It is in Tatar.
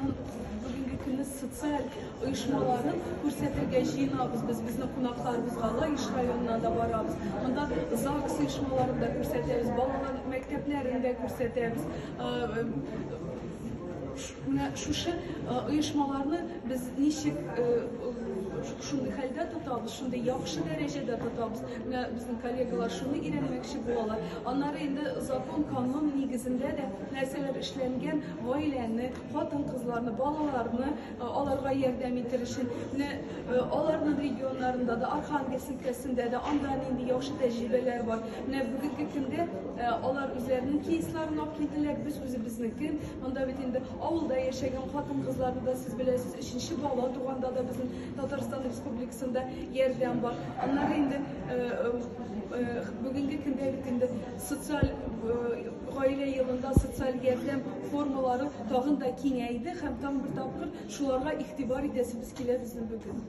Татарстанның бүгенге көнне социаль оешмаларын күрсәтергә җыенабыз без. Безнең кунакларыбызга Лаеш районына да барабыз. Монда ЗАГС оешмаларын да күрсәтәбез, балалар мәктәпләрен дә күрсәтәбез. Менә шушы оешмаларны без ничек шундый хәлдә тотабыз, шундый яхшы дәрәҗәдә тотабыз. Менә безнең коллегалар шуны өйрәнмәкче булалар. Аннары инде закон, канун нигезендә дә нәрсәләр эшләнгән, гаиләне, хатын-кызларны, балаларны аларга ярдәм итер өчен. Менә аларның регионнарында да, Архангельск өлкәсендә дә анда нинди яхшы тәҗрибәләр бар. Менә бүгенге көндә алар үзләренең кейсларын алып килделәр, без үзебезнекен. Монда бит инде авылда яшәгән хатын-кызларны да сез беләсез, өченче бала туганда да безнең Татарстан Республикасында ярдәм бар. Аннары инде бүгенге көндә бит инде социаль гаилә елында социаль ярдәм формалары тагын да киңәйде һәм тагын бер тапкыр шуларга игътибар итәсебез килә безнең бүген.